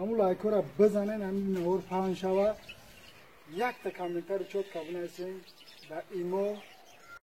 Ҳамун лайкҳоро бизанен, ҳамин навор паҳн шава. Якта комментари чётко бинависен дар имо.